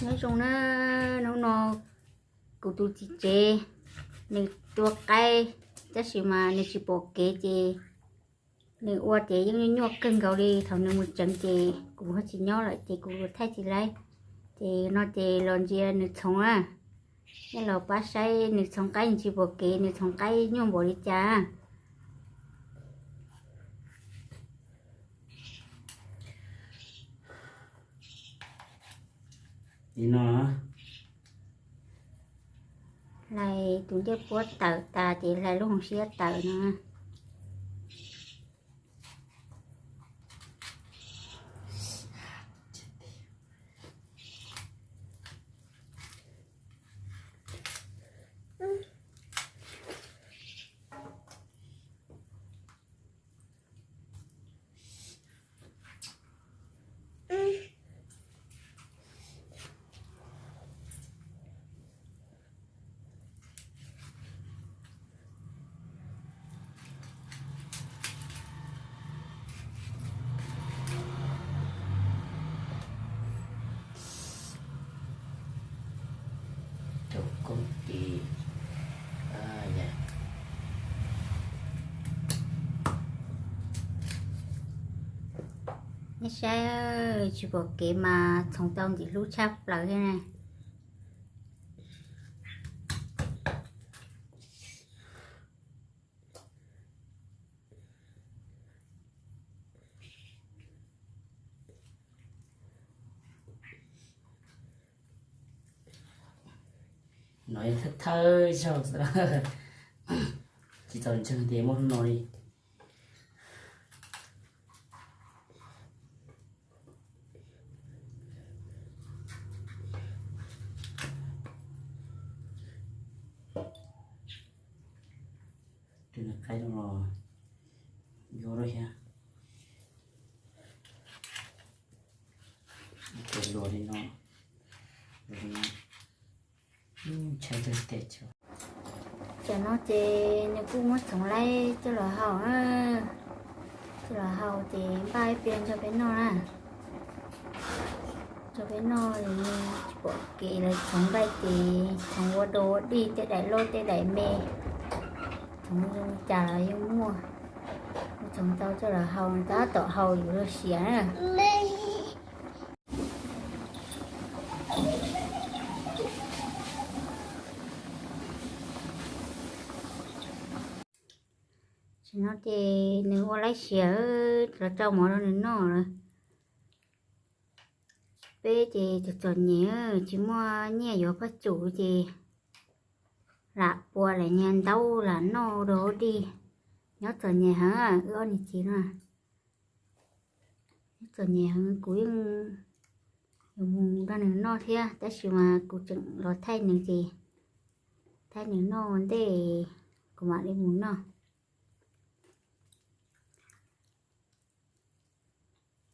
Nyob zoo na, hnub no kuv tus txiv tsev nws tua qaib, tab sis mas nws tsis pom kev ces nws ua ces yeej nyuaj kawg nkaus li. Thaum nws mus tsev ces kuv ho tsis nyob lawm ces kuv thaij tsis laib. Ces no ces los ntsia nws txhoov na, nej los pab saib nws txhoov qaib, nws tsis pom kev, nws txhoov qaib nyuaj npaum li cas. Li no, hlais tus ncej puab tawm tas ces hlais lub hauv siab tawm no. Tus koob tis. Nej saib, tsis pom kev mas txhoov tau ntxim hlub tshaj plaws thiab na. No yog thawj thawj zaug xwb, tsis tau ntseeg tias muaj hnub no li. Tus qaib no los yuav lawm thiab. Ces luas li no, luas li no, ntshai tag tes tso. Cov no ces nws kuj muab txhoov laib coj los hau, coj los hau ces npaj ib pliag nrog peb noj na. Nrog peb noj, tsis pom kev lawv txhoov nqaij ces txhoov ua dog ua dig tej daim loj tej daim me, txhoov zoo cas los yeej muaj. Txhoov tau coj los hau, tab tom hau yuav luag siav na. Tam no ces nws ua laib siav, los rau mov rau nws noj lawm. Peb ces txom txom nyem, tsis muaj nyiaj yuav phaj tsum ces lam pua lam nyiag ntaub lam noj dog dig. Nyob txom nyem heev, wb ob niam txiv no. Nyob txom nyem heev, kuv yeej yuav mus nrog nws noj thiab, tab sis mas kuv tseem los thaij nws ces thaij nws noj ua ntej, kuv mam li mus noj.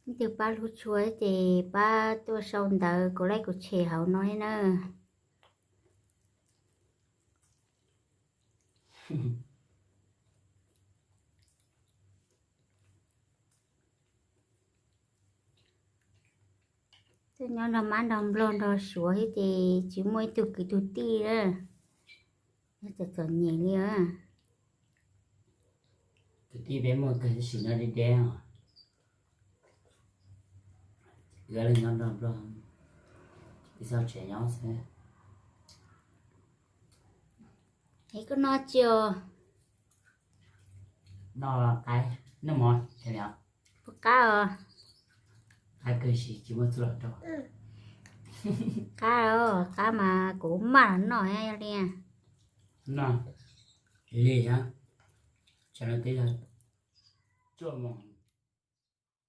Leej twg pab hlub tshua ces pab tuaj sau ntawv kuv like kuv share hauv no thiab na. Twb nyob nrog mab nrog nplog nrog suav thiab ces tsis muaj ib tug kwv tug tij lawm. Nyob txom txom nyem li. Kwv tij peb muaj kawg tab sis nyob deb deb os. Wb los nyob nrog nplog, ib txoj tsev nyob xwb. Es koj noj tsi os? Noj qaib, noj mov, puas qab os? Qab kawg, tsis muaj txuj lom rau. Qab os, qab mas kuv maj los noj yog li. Noj li, tsam no twb yog cuaj moos.